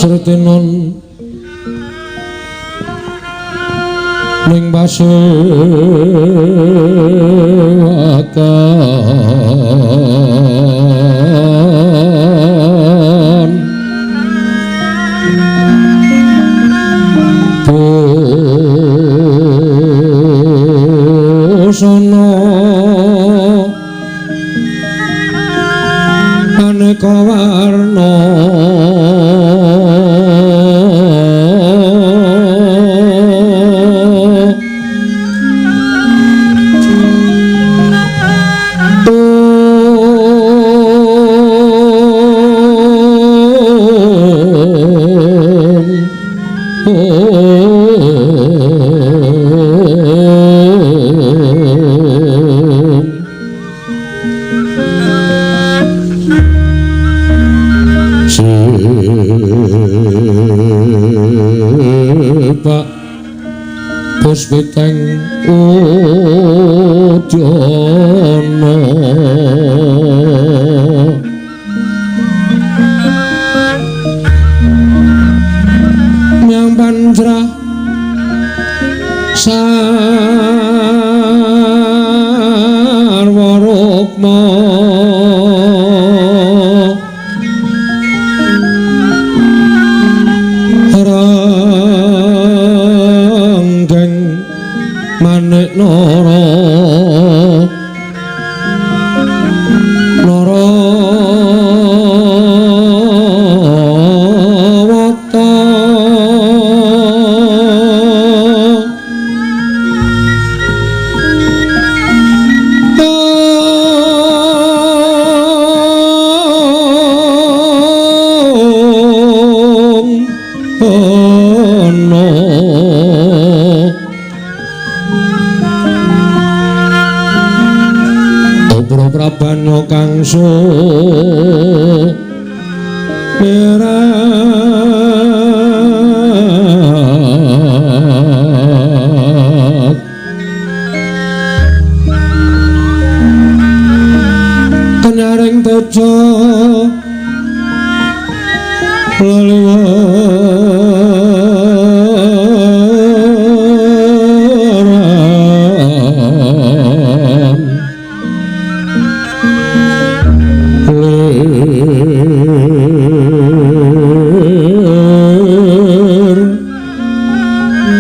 Sretenon ning pasewakan busana aneka warna. Puspiteng udyana nyang panjra sarwa rukma manik nara nara wata ana Prabanya kang sumerat kenyaring teja leliweran lir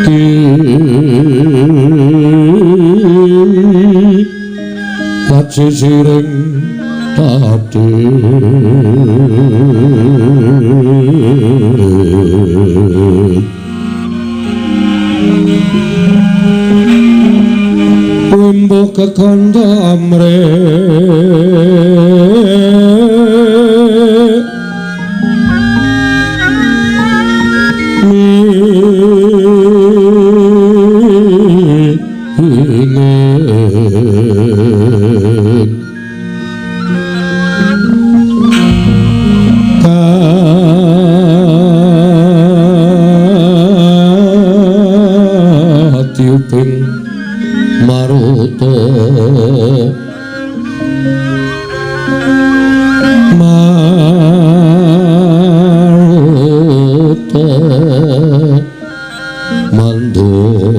ki sisiring tadi wimbo kekandha amre katiuping maruta maruta mandung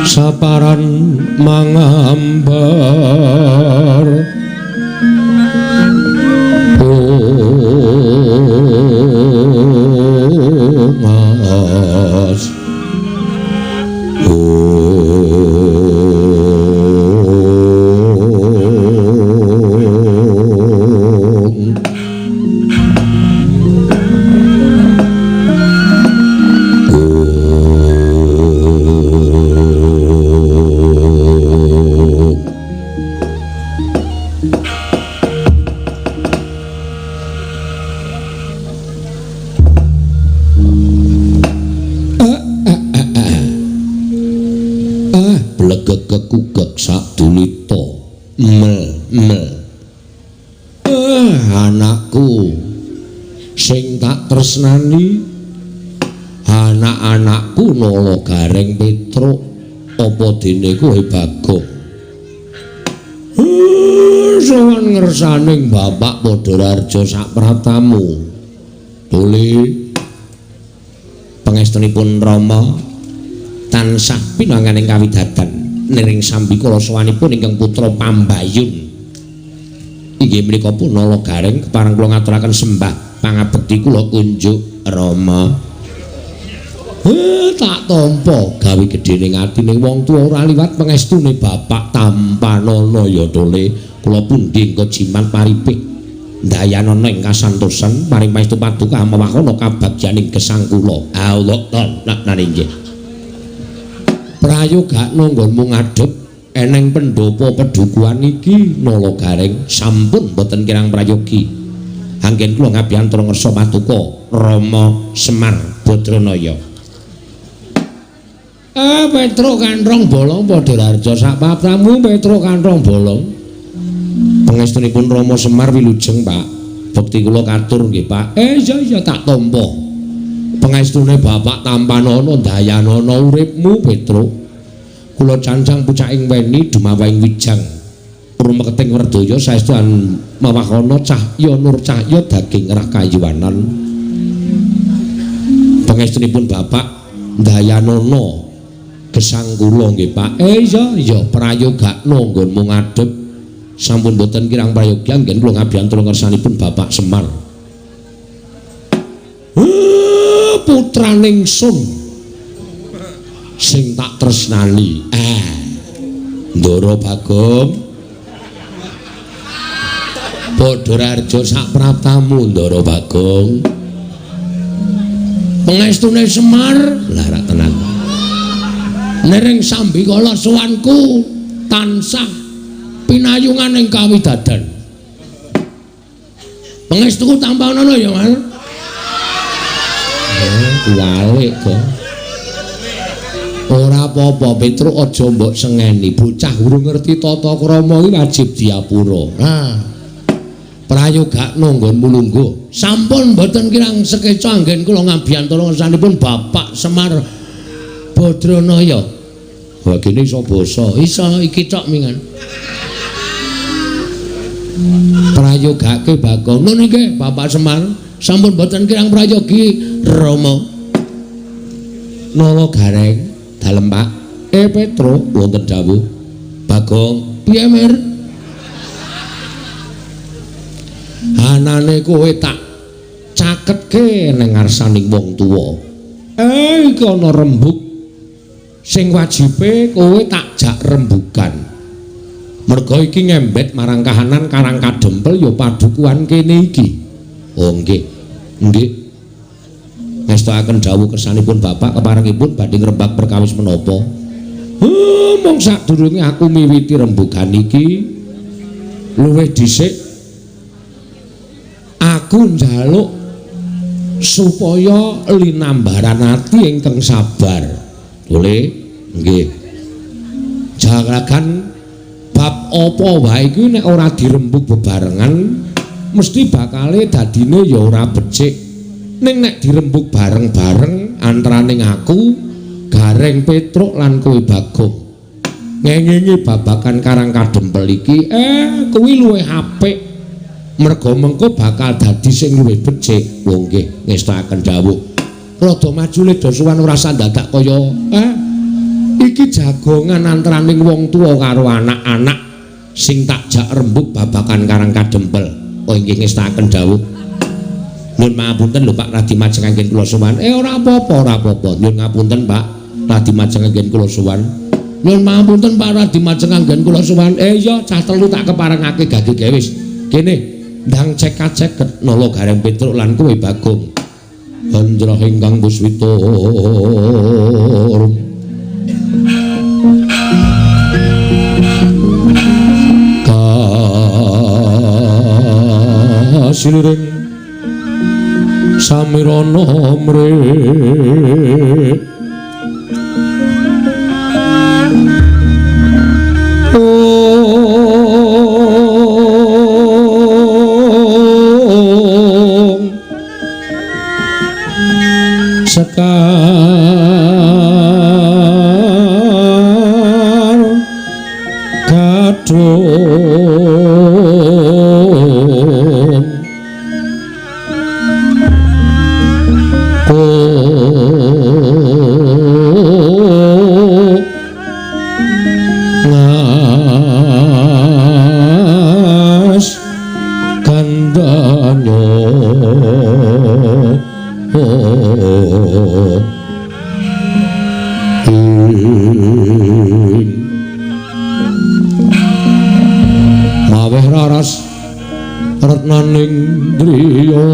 saparan mangambar mas kekugek sadulita mel mel anakku sing tak tresnani anak-anakku Nala Gareng Petruk apa dene kowe Bagong Sowan ngersaning Bapak Badararja sapratamu. Tuli pangestunipun Rama tansah pinanganing kawidadan niring sambikala sowanipun ingkang putra Pambayun. Inggih menika Punala Gareng kepareng kula ngaturaken sembah pangabekti kula kunjuk Rama. Tak tampa gawe gedhening atine wong tuwa ora liwat pangestune Bapak tampanana ya Tole. Kula pundi engko jimat paripih ndayanana ing kasantosan paring pangestu paduka mewahana kabagyaning gesang kula. Allah lan inggih. Prayogakno nggonmu ngadhep eneng pendopo pedukuhan iki Nala Gareng sampun boten kirang prayogi. Anggen kula ngabiyantara ngersa paduka Rama Semar Badranaya. Petruk Kanthong Bolong Badararja sak papramu Petruk Kanthong Bolong. Pangestunipun Rama Semar wilujeng Pak. Bekti kula katur nggih Pak. Iya iya tak tampa. Pangestune Bapak tampanana ndayanana uripmu Petruk. Kula cancang pucaking weni dumawahing wijang. Rumeketing werdaya saestu mawahana cahya nur cahya daging rah kayuwanan. Pangestunipun Bapak ndayanana gesang kula nggih Pak. Iya iya prayogakno nggonmu ngadhep. Sampun boten kirang prayogi anggen kula ngabiyantara ngersanipun Bapak Semar. Putraning sun sing tak tresnani. Ndara Bagong. Badararja sapraptamu Ndara Bagong. Pangestune Semar lah rak tenan. Nering sambikala sowanku tansah pinayungan ing kawidadan. Pangestuku tampanana ya, Mas. Kuwalik kok. Ora apa-apa, Petruk aja mbok sengeni. Bocah urung ngerti tata krama iki wajib diapura. Nah. Prayogakno nggonmu lungguh. Sampun mboten kirang sekeca anggen kula ngabiyantara ngersanipun Bapak Semar Badranaya. Wah, kene iso basa. Iso iki tok mingan. Prayogake Bagong. Nun nggih Bapak Semar, sampun boten kirang prayogi Rama. Nala Gareng dalem Pak. Petruk wonten dawuh. Bagong, piye Mir? Anane kowe tak caketke ning ngarsaning wong tuwa. Iki ana rembug sing wajibe kowe tak jak rembugan. Merga iki ngembet marang kahanan Karang Kadempel ya padukuhan kene iki. Oh nggih. Nggih. Ngestokaken dawuh kersanipun Bapak keparengipun badhe ngrembak perkawis menapa? Mung sadurunge aku miwiti rembugan iki luwih dhisik aku njaluk supaya linambaran ati ingkang sabar. Boleh? Nggih. Jaragan bab apa wae iki nek ora dirembug bebarengan mesti bakale dadine ya ora becik. Ning nek dirembug bareng-bareng antaraning aku, Gareng Petruk lan kowe Bagong ngengingi babagan Karang Kadempel iki kuwi luwih apik. Merga mengko bakal dadi sing luwih becik. Wong nggih ngestakaken dawuh. Rada maju le sowan ora sandadak kaya iki jagongan antaraning wong tuwa karo anak-anak sing tak jak rembug babagan Karang Kadempel. Oh inggih ngestakaken dawuh. Nyuwun pangapunten lho Pak Radi Majeng anggen kula sowan. Ora apa-apa, ora apa-apa. Nyuwun ngapunten Pak Radi Majeng anggen kula sowan. Nyuwun pangapunten Pak Radi Majeng anggen kula sowan. Iya cah telu tak keparengake gage gawe wis. Kene ndang cek-ceket Nala Gareng Petruk lan kowe Bagong. Anjrah ingkang puswita. Kasiliring samirana mrih ong sekar gadung. Maweh raras retnaning driya.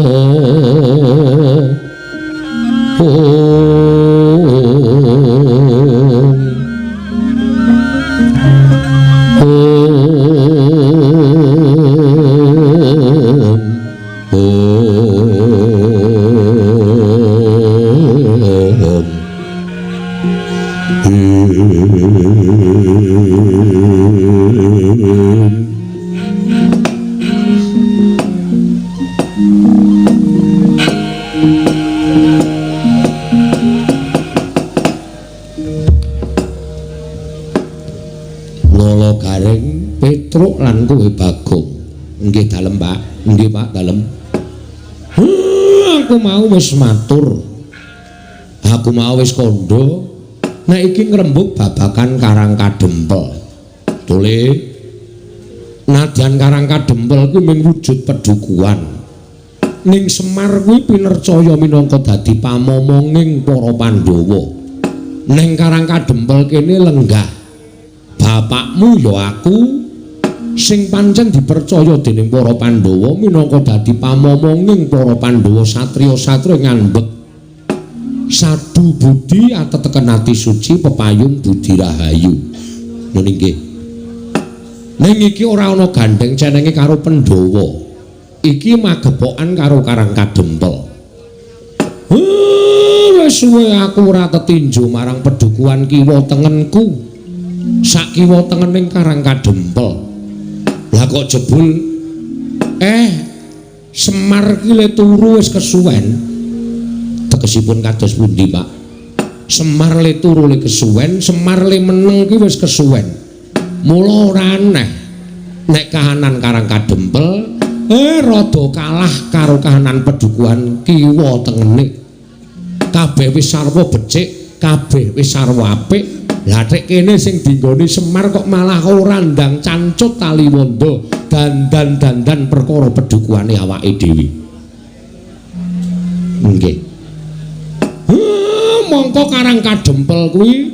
Petruk lan kowe Bagong. Nggih dalem, Pak. Nggih, Pak, dalem. Aku mau wis matur. Aku mau wis kandha nek iki ngrembug babagan Karang Kadempel. Tole nadyan Karang Kadempel kuwi mung wujud pedukuhan. Ning Semar kuwi pinercaya minangka dadi pamomonging para Pandhawa. Ning Karang Kadempel kene lenggah bapakmu ya aku sing pancen dipercaya dening para Pandhawa minangka dadi pamomonging para Pandhawa satriya-satriya ngandhek sadu budi ateteken ati suci pepayung budi rahayu. Ngono nggih. Ning iki ora ana gandheng cenenge karo Pandhawa. Iki magepokan karo Karang Kadempel. Wis suwe aku ora tetinju marang pedukuhan kiwa tengenku. Sak kiwa tengening Karang Kadempel. Lah kok jebul Semar ki le turu wis kesuwen. Tegesipun kados pundi, Pak? Semar le turu le kesuwen, Semar le meneng ki wis kesuwen. Mula ora aneh nek kahanan Karang Kadempel rada kalah karo kahanan pedukuhan kiwa tengene. Kabeh wis sarwa becik, kabeh wis sarwa apik. Lah tek kene sing dinggoni Semar kok malah ora ndang cancut taliwondo dandan-dandan perkara pedukuhane awake dhewe. Nggih. Mongko Karang Kadempel kuwi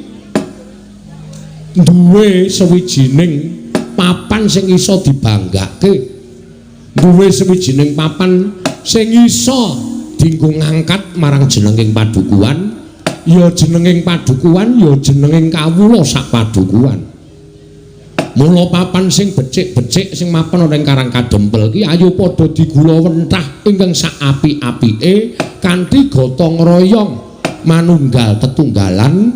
duwe sawijining papan sing iso dibanggake. Duwe sawijining papan sing iso dienggo ngangkat marang jenenging padukuhan. Ya jenenging padukuhan, ya jenenging kawula sak padukuhan. Mula papan sing becik-becik sing mapan ana ing Karang Kadempel ki ayo padha digulawentah ingkang sak apik-apike kanthi gotong royong manunggal tetunggalan.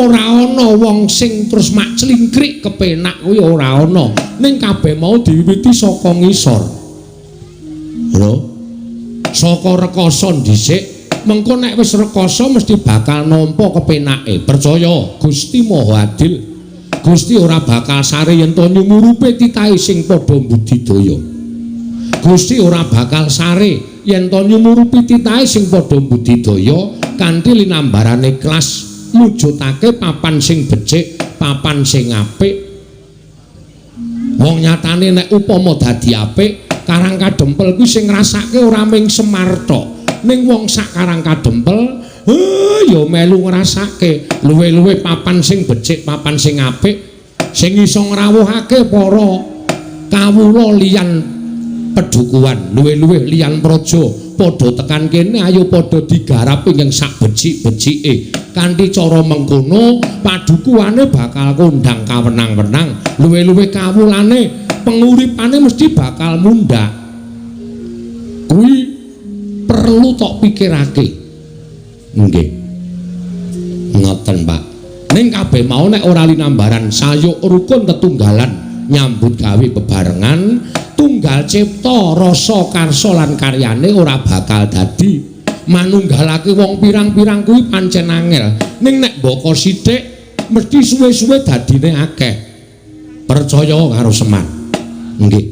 Ora ana wong sing terus mak clingkrik kepenak kuwi ora ana. Ning kabeh mau diwiwiti saka ngisor. Lho. Saka rekasa dhisik. Mengko nek wis rekasa mesti bakal nampa kepenake. Percaya Gusti Maha Adil. Gusti ora bakal sare yen to nyumurupe titahe sing padha mbudidaya. Gusti ora bakal sare yen to nyumurupi titahe sing padha mbudidaya kanthi linambarane ikhlas mujudake papan sing becik, papan sing apik. Wong nyatane nek upama dadi apik, Karang Kadempel kuwi sing ngrasake ora mung Semar tok. Ning wong sak Karang Kadempel ya melu ngrasake luwe-luwe papan sing becik, papan sing apik sing iso ngrawuhake para kawula liyan pedukuhan, luwe-luwe liyan praja padha tekan kene ayo padha digarap ing sak becik-becike. Kanthi cara mengkono padukuhane bakal kondang kawenang-wenang, luwe-luwe kawulane penguripane mesti bakal mundhak. Kuwi perlu tok pikirake. Nggih. Ngoten, Pak. Ning kabeh mau nek ora linambaran sayuk rukun tetunggalan nyambut gawe bebarengan, tunggal cipta rasa karsa lan karyane ora bakal dadi. Manunggalake wong pirang-pirang kuwi pancen angel. Ning nek mbaka sithik mesti suwe-suwe dadine akeh. Percaya karo Semar. Nggih.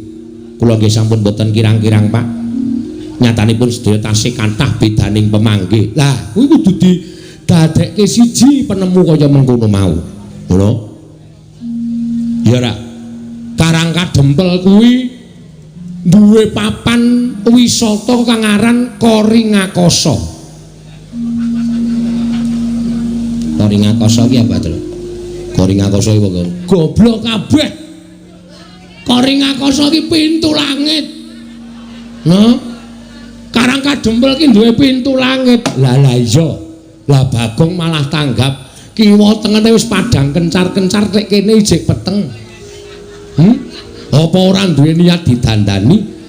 Kula nggih sampun boten kirang-kirang, Pak. Nyatanipun sedaya tasih kathah bedaning pemanggih. Lah, kuwi kudu didadekke siji penemu kaya mengkono mau. Ngono. Ya ora. Karang Kadempel kuwi duwe papan wisata kang aran Koringakasa. Koringakasa ki apa, Tru? Koringakasa iki apa? Goblok kabeh. Koringakasa ki pintu langit. Nah, Karang Kadempel ki duwe pintu langit. Lah lah iya. Lah Bagong malah tanggap kiwa tengene wis padhang kencar-kencar nek kene ijik peteng. Apa ora duwe niat didandani?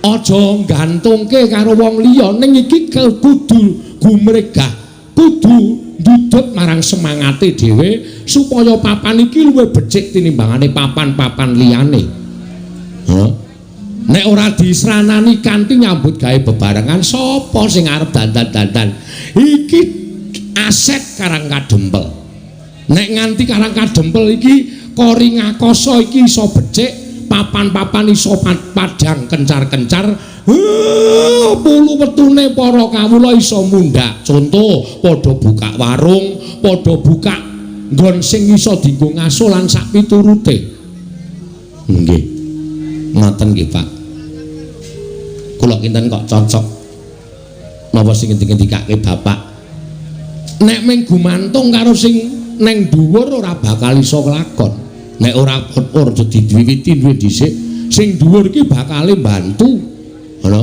Aja gantungke karo wong liya, ning iki kudu gumregah, kudu ndudut marang semangate dhewe supaya papan iki luwih becik tinimbangane papan-papan liyane. Hah? Nek ora disranani kanthi nyambut gawe bebarengan, sapa sing arep dandan-dandan? Iki aset Karang Kadempel. Nek nganti Karang Kadempel iki Koringakasa iki iso becik, papan-papan iso padhang kencar-kencar, pulu wetune para kawula iso mundhak. Contoh, padha buka warung, padha buka nggon sing iso dienggo ngaso lan sak piturute. Nggih. Ngoten nggih, Pak. Kula kinten kok cocok napa sing ngendikake Bapak. Nek mung gumantung karo sing neng dhuwur ora bakal iso kelakon. Nek ora ora diwiwiti duwe dhisik, sing dhuwur iki bakale mbantu. Ngono.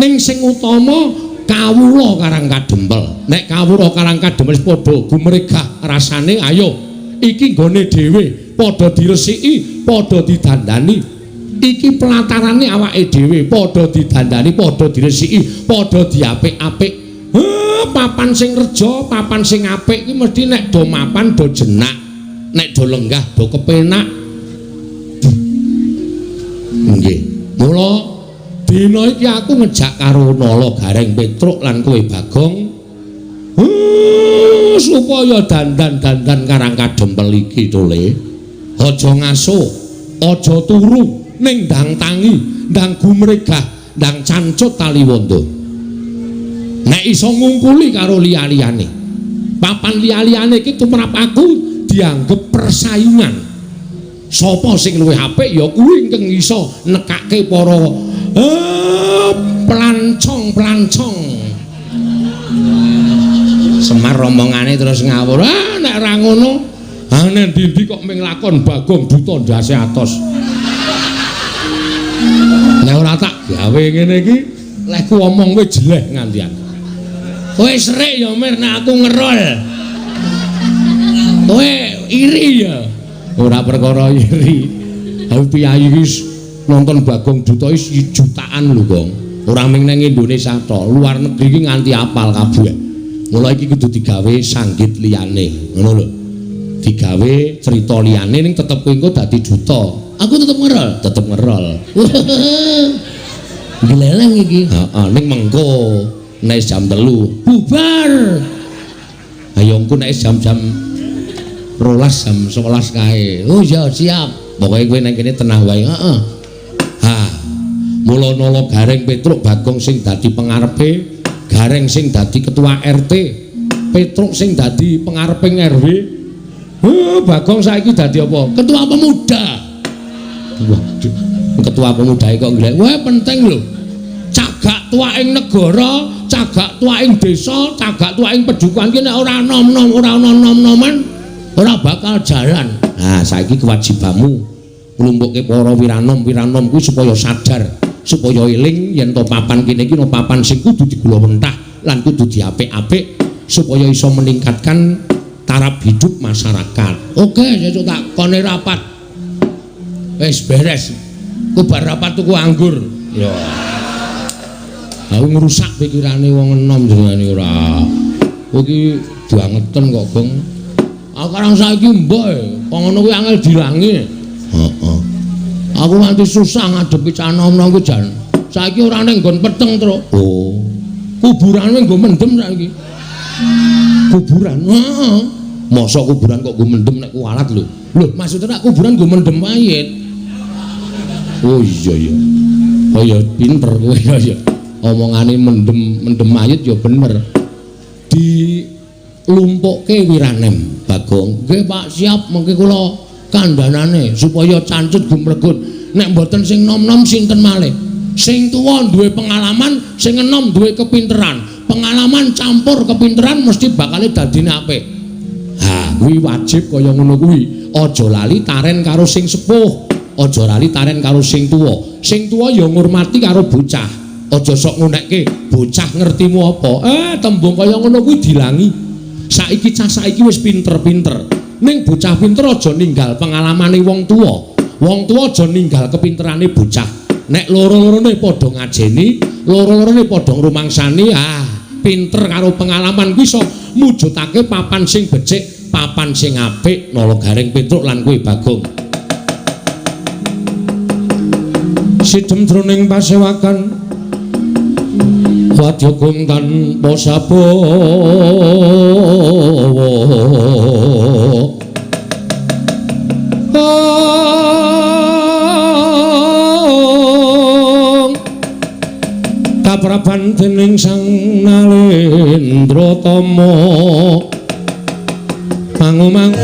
Ning sing utama kawula Karang Kadempel. Nek kawula Karang Kadempel wis padha gumregah rasane, ayo iki nggone dhewe, padha diresiki, padha didandani. Iki pelatarane awake dhewe, padha didandani, padha diresiki, padha diapik-apik. Papan sing reja, papan sing apik iki mesti nek do mapan do jenak, nek do lenggah do kepenak. Nggih. Mula dina iki aku ngejak karo Nala Gareng Petruk lan kowe Bagong, supaya dandan-dandan Karang Kadempel iki tole. Aja ngaso, aja turu, ning ndang tangi, ndang gumregah, ndang cancut taliwondo. Nek iso ngungkuli karo liya-liyane. Papan liya-liyane iki tumrap aku dianggep persaingan. Sapa sing luwih apik ya kuwi ingkang iso nekake para pelancong-pelancong. Semar omongane terus ngawur. Ah nek ra ngono, ah nek ndi-ndi kok ming lakon Bagong Duta ndase atos. Nek ora tak gawe ngene iki, lehku omong kowe jeleh ngantian. Kowe serik ya Mir nek aku ngerol. Kowe iri ya. Ora perkara iri. Aku piyayi iki nonton Bagong Duta iki jutaan lho, Gong. Ora mung nang Indonesia tok, luar negeri iki nganti apal kabeh. Mula iki kudu digawe sanggit liyane, ngono lho. Digawe cerita liyane ning tetep kowe engko dadi duta. Aku tetep ngerol, tetep ngerol. Gleleng iki. Heeh, ning mengko nek jam 3 bubar. Ayo engko nek jam-jam 12 jam 11 kae. Oh ya siap. Pokoke kowe nang kene tenang wae. Heeh. Ha. Mula Nala Gareng Petruk Bagong sing dadi pengarepe, Gareng sing dadi ketua RT, Petruk sing dadi pengareping RW. Bagong saiki dadi apa? Ketua pemuda. Waduh, ketua pemuda kok nglek. Wah, penting lho. Cagak tuwaking negara, cagak tuwaking desa, cagak tuwaking pedukuhan ki nek ora nom-nom, ora ana nom-noman, ora bakal jalan. Nah, saiki kewajibanmu nglumpukke para wiranom-wiranom kuwi supaya sadar, supaya eling yen to papan kene iki ana papan sing kudu digulawentah lan kudu diapik-apik supaya iso meningkatkan taraf hidup masyarakat. Oke, sesuk tak kone rapat. Wis beres. Ku bar rapat tuku anggur. Ya. Aku ngrusak pikirane wong enom jenengane ora. Kowe iki bangeten kok, Gong. Aku karang saiki mbok kok ngono kuwi angel dilangi. Heeh. Aku nganti susah ngadepi cah nom-nom ku jan. Saiki ora ning nggon peteng, Truk. Oh. Kuburane nggo mendem saiki. Kuburan. Heeh. Mosok kuburan kok nggo mendem nek kualat lho. Lho, maksudnya nek kuburan nggo mendem mayit. Oh iya iya. Oh ya pinter kowe ya ya. Omongane mendem mendem mayit ya bener. Dilumpukke wiranem, Bagong. Nggih Pak, siap mengke kula kandhanane supaya cancut gumregut. Nek mboten sing nom-nom sinten malih? Sing tuwa duwe pengalaman, sing enom duwe kepinteran. Pengalaman campur kepinteran mesti bakale dadine apik. Ha, kuwi wajib kaya ngono kuwi. Aja lali taren karo sing sepuh, aja lali taren karo sing tuwa. Sing tuwa ya ngurmati karo bocah. Aja sok ngunekke bocah ngertimu apa. Tembung kaya ngono kuwi dilangi. Saiki cah saiki wis pinter-pinter. Ning bocah pinter aja ninggal pengalamane wong tuwa. Wong tuwa aja ninggal kepinterane bocah. Nek loro-lorone padha ngajeni, loro-lorone padha ngrumangsani, pinter karo pengalaman kuwi iso mujudake papan sing becik, papan sing apik, Nala Gareng Petruk lan kowe Bagong. Sidem jroning pasewakan wadya gong tanpa sabawa. Kapraban dening Sang Nalendra Tama mangumang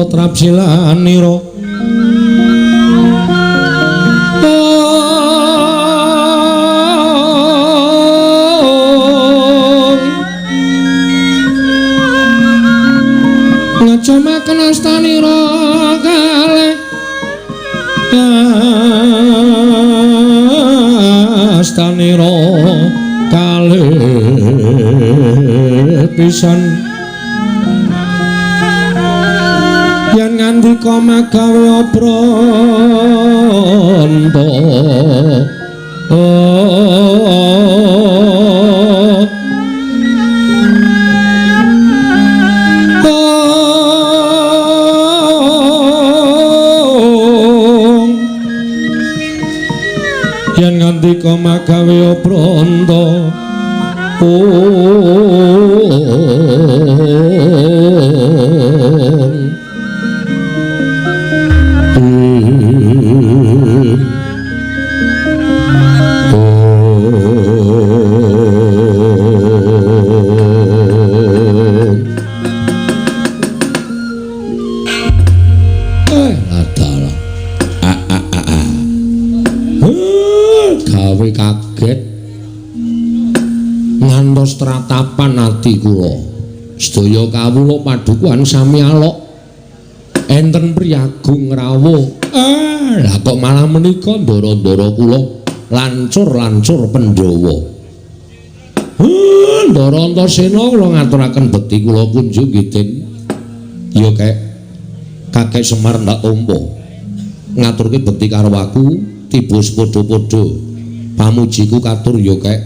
Trapsilanira ngejamaken astanira kalih astanira kalih pisan yen ngandika magawe obranta yen ngandika magawe obranta Gawe kaget ngantos tratapan ati kula. Sedaya kawula padukuhan sami alok enten priyagung rawuh. Lah kok malah menika ndara-ndara kula lancur-lancur Pandhawa. Ndara Antasena kula ngaturaken bekti kula kunjung nggih Den. Ya kek Kakek Semar ndak tampa. Ngaturke bekti karo aku tiba padha-padha. Pamujiku katur ya kek.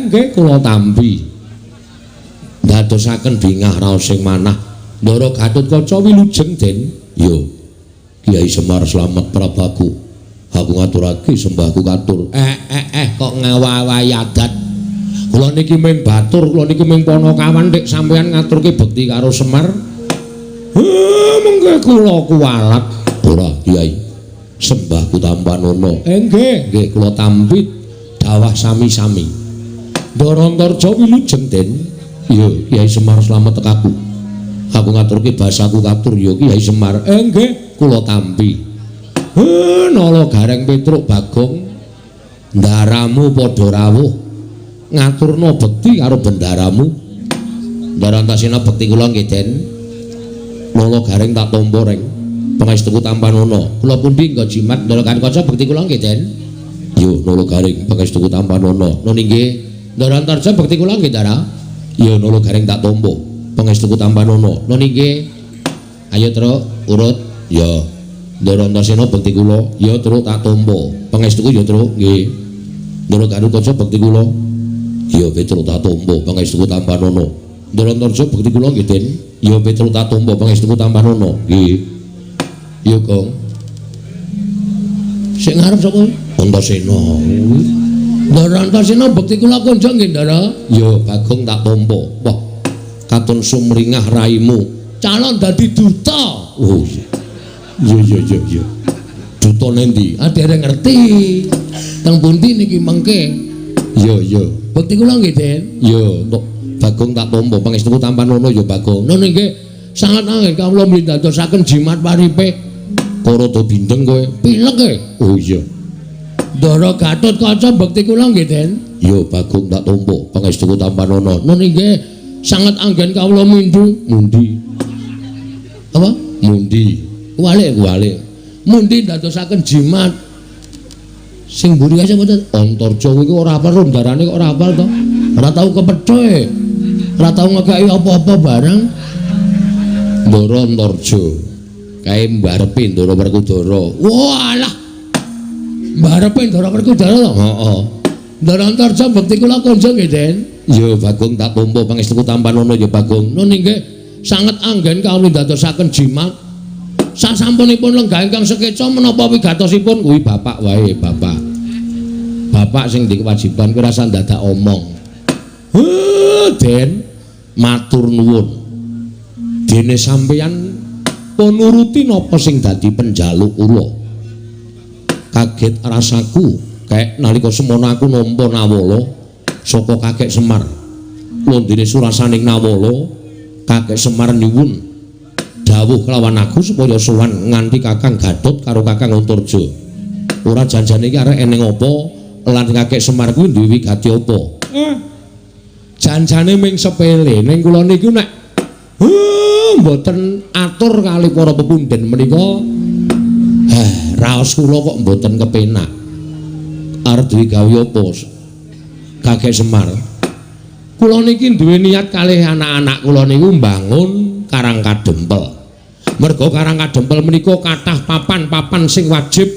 Nggih kula tampi. Ndadosaken bingah raos sing manah. Ndara Gatotkaca wilujeng Den. Ya. Kyai Semar slamet prabaku. Aku ngaturake sembahku katur. Kok ngawahi adat. Kula niki mung batur, kula niki mung panakawan dik sampeyan ngaturke bekti karo Semar. Mengke kula kuwalat. Ora, Kyai. Sembahku tampanono. Nggih, nggih kula tampi dawah sami-sami. Ndara Antarja wilujeng Den. Ya, Kyai Semar slamet tekaku. Aku ngaturke basaku katur ya Kyai Semar. Nggih, kula tampi. Nala Gareng Petruk Bagong ndaramu padha rawuh ngaturna bekti karo bendaramu. Ndara Antasena bekti kula nggih Den. Nala Gareng tak tampa reng. Pangestuku tampanono. Kula pundi nggo jimat Ndara Gatotkaca bekti kula nggih Den. Yo Nala Gareng pangestuku tampanono. Nun inggih. Ndara Antarja bekti kula nggih Ndara. Yo Nala Gareng tak tampa. Pangestuku tampanono. Nun inggih. Ayo truk urut. Ya. Ndara Antasena bekti kula. Ya truk tak tampa. Pangestuku ya truk nggih. Ndara Gatotkaca bekti kula. Ya Petruk tak tampa. Pangestuku tampanono. Ndara Antarja bekti kula nggih Den. Ya Petruk tak tampa. Pangestuku tampanono. Nggih. Ya Gong. Sing ngarep sapa? Antasena. Ndara Antasena bekti kula kunjung nggih Ndara. Ya Bagong tak tampa. Wah, katon sumringah raimu. Calon dadi duta. Oh iya. Iya iya iya. Duta nendi? Ah dereng ngerti. Teng pundi niki mengke? Iya iya. Bekti kula nggih Den. Ya tok Bagong tak tampa. Pangestuku tampanono ya Bagong. Nun nggih. Sangat anggen kawula mlindadosaken jimat paripe. Kok rada bindeng kowe? Pilek kowe? Oh iya. Ndara Gatotkaca bekti kula nggih Den. Ya Bagong tak tampa. Pangestuku tampanono. Nun nggih. Sangat anggen kawula mindhu. Mundi. Apa? Mundi. Kuwalik kuwalik. Mundi ndadosaken jimat. Sing mburi kae sapa to? Antarja kuwi ora hafal ndarane kok ora hafal to. Ora tau kepethe. Ora tau ngekeki apa-apa barang. Ndara Antarja. Kae mbarepe Ndara Werkudara. Walah. Mbarepe Ndara Werkudara to? Heeh. Ndara Antarja bekti kula kunjung nggih Den. Ya Bagong tak tampa. Pangestuku tampanono ya Bagong. Nun inggih sanget anggen kawula ndadosaken jimat. Sasampunipun lenggah ingkang sekeca menapa wigatosipun kuwi bapak wae bapak. Bapak sing ndek kewajiban kuwi rasa ndadak omong. Den matur nuwun. Dene sampeyan nuruti napa sing dadi penjaluk kula. Kaget rasaku kek nalika semono aku nampa nawala saka Kakek Semar. Londene surasaning nawala Kakek Semar nyuwun dawuh kelawan aku supaya sowan nganti Kakang Gatot karo Kakang Antarja. Ora janjane iki arek eneng apa lan Kakek Semar kuwi duwe wigati apa? Janjane ming sepele ning kula niku nek mboten atur kali para pepundhen menika raos kula kok mboten kepenak. Arep duwe gawe apa Kakek Semar? Kula niki duwe niat kalih anak-anak kula niku mbangun Karang Kadempel. Merga Karang Kadempel menika kathah papan-papan sing wajib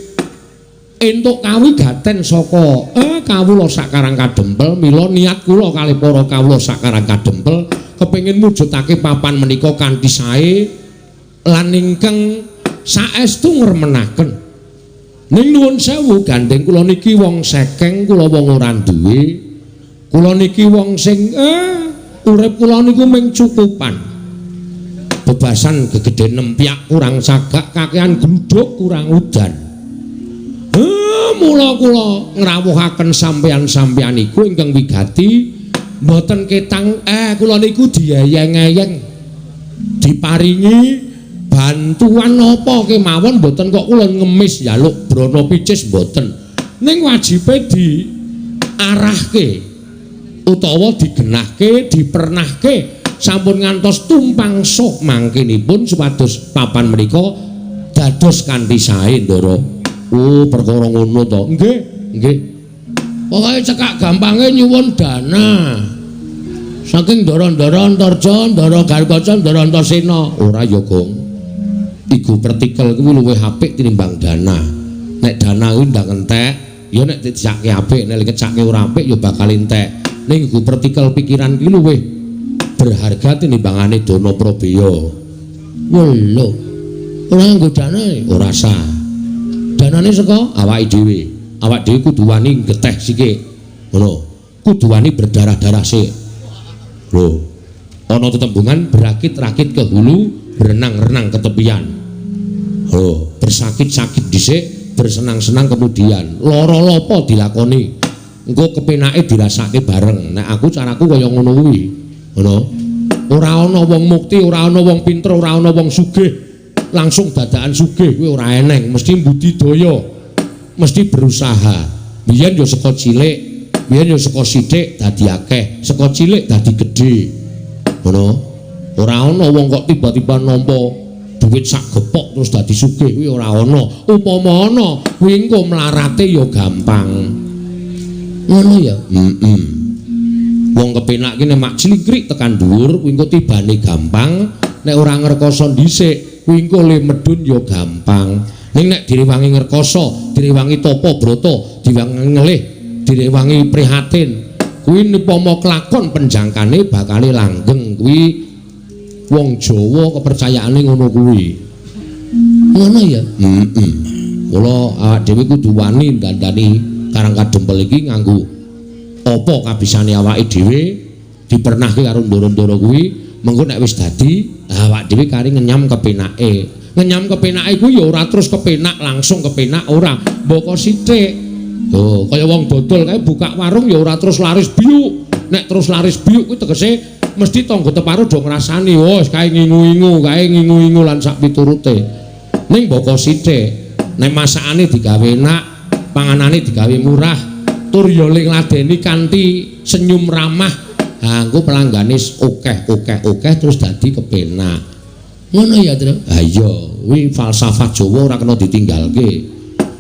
entuk kawigaten saka kawula sak Karang Kadempel. Mila niat kula kalih para kawula sak Karang Kadempel kepengin mujudake papan menika kanthi sae lan ingkang saestu ngremenaken. Ning nuwun sewu gandeng kula niki wong sekeng, kula wong ora duwe. Kula niki wong sing urip kula niku mung cukupan. Bebasan gegedhen nempyak kurang sagak, kakean gluduk kurang udan. Mula kula ngrawuhaken sampeyan-sampeyan iku ingkang wigati mboten ketang kula niku dieyeng-eyeng diparingi bantuan napa kemawon mboten kok kula ngemis njaluk brana picis mboten. Ning wajibe diarahke utawa digenahke, dipernahke sampun ngantos tumpang sok mangkinipun supados papan menika dados kanthi sae, Ndara. Oh, perkara ngono to. Nggih, nggih. Pokoke cekak gampange nyuwun dana. Saking ndara-ndara Antarja, ndara Garkaca, ndara Antasena. Ora ya, Gong. Iku pertikel kuwi luwih apik tinimbang dana. Nek dana kuwi ndang entek, ya nek dijake apik, nek dikecake ora apik ya bakal entek. Ning iku pertikel pikiran kuwi luwih berharga tinimbangane dana prabeya. Welo. Ora nganggo dana, ora sah. Danane saka awake dhewe. Awak dhewe kudu wani geteh sithik. Ngono. Kudu wani berdarah-darah sik. Lho. Ana tetembungan berakit-rakit ke hulu, berenang-renang ke tepian. Lho, bersakit-sakit dhisik, bersenang-senang kemudian. Lara lopo dilakoni. Engko kepenake dirasake bareng. Nek aku caraku kaya ngono kuwi. Ngono. Ora ana wong mukti, ora ana wong pinter, ora ana wong sugih. Langsung dadakan sugih kuwi ora eneng, mesti budidaya. Mesti berusaha. Biyen ya saka cilik, biyen ya saka sithik dadi akeh, saka cilik dadi gedhe. Ngono. Ora ana wong kok tiba-tiba nampa duit sak gepok terus dadi sugih kuwi ora ana. Upama ana, kuwi engko mlarate ya gampang. Ngono ya? Heeh. Wong kepenak ki nek mak clingkrik tekan dhuwur kuwi engko tibane gampang, nek ora ngrekoso dhisik kuwi engko le medhun ya gampang. Ning nek direwangi ngrekoso, direwangi tapa brata, direwangi ngelih, direwangi prihatin, kuwi upama kelakon penjangkane bakale langgeng. Kuwi wong Jawa kepercayaane ngono kuwi. Ngono ya? Heeh. Mula awak dhewe kudu wani dandani Karang Kadempel iki nganggo apa kabisane awake dhewe, dipernahke karo ndara-ndara kuwi, mengko nek wis dadi awak dhewe kari ngenyam kepenake. Ngenyam kepenake kuwi ya ora terus kepenak langsung kepenak ora, mboko sithik. Lho, kaya wong dodol kae buka warung ya ora terus laris biuk. Nek terus laris biuk kuwi tegese mesti tangga teparo do ngrasani, oh kae ngingu-ingu, kae ngingu-ingu lan sak piturute. Ning mboko sithik, nek masakane digawe enak, panganane digawe murah, tur ya ngladeni kanthi senyum ramah, ha engko pelanggane akeh-akeh-akeh terus dadi kepenak. Ngono ya, Tru? Ha iya, kuwi falsafah Jawa ora kena ditinggalke.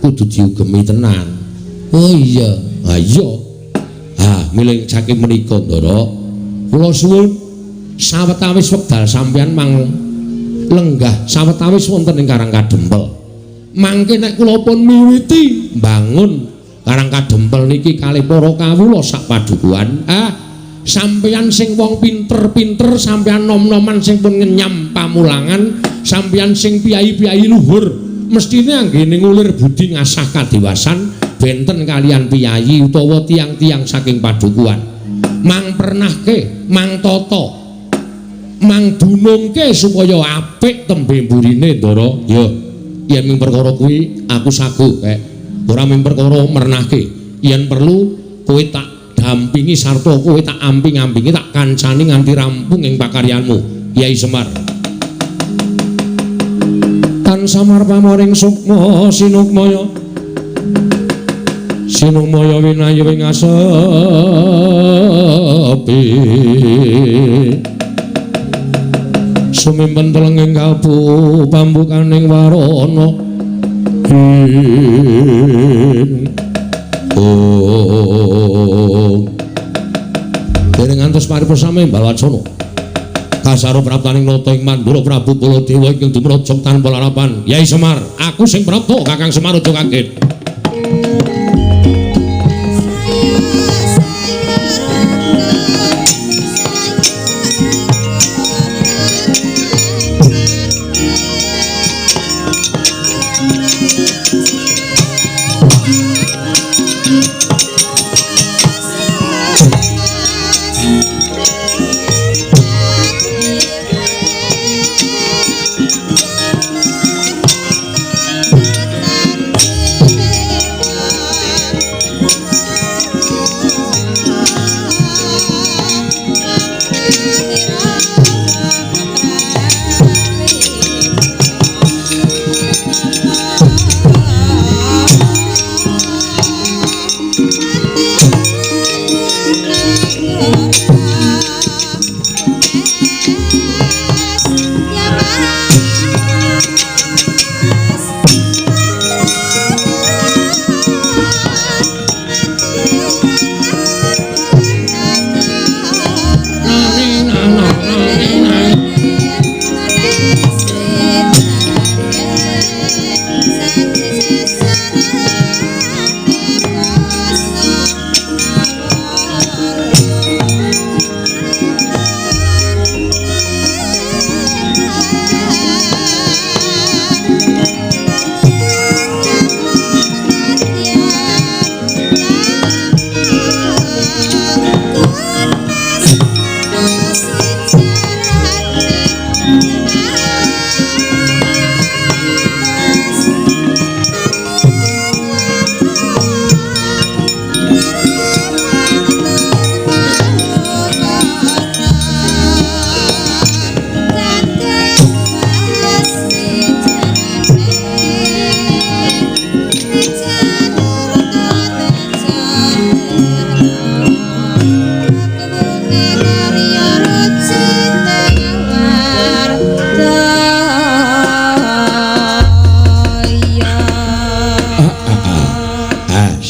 Kudu diugemi tenan. Oh iya. Ha iya. Ha, milih saking menika, Ndara. Kula suwun sawetawis wekdal sampeyan mang lenggah sawetawis wonten ing Karang Kadempel. Mangke nek kula pun miwiti mbangun Karang Kadempel niki kalih para kawula sak padukuhan, sampeyan sing wong pinter-pinter, sampeyan nom-noman sing pun ngenyam pamulangan, sampeyan sing piyayi-piyayi luhur, mestine anggene ngulir budi ngasah kadiwasan benten kalian piyayi utawa tiang-tiang saking padukuhan. Mang pernahke, mang tata, mang dunungke supaya apik tembe mburine, Ndara. Ya, yen ming perkara kuwi aku sagu kek. Ora ming perkara mernahke. Yen perlu kowe tak dampingi sarta kowe tak amping-ampingi, tak kancani nganti rampung ing pakaryanmu, Yai Semar. Tan samar pamoring sukma sinukmaya. Sinukmaya winayu ing asepi. Sumimpen telenging kalbu pambukaning warana. Ing dereng ngantos paripurna balwacana. Kasaro praptaning nata ing Mandura Prabu Baladewa ingkang dumraja tanpa larapan. Yai Semar, aku sing prapta Kakang Semar aja kaget.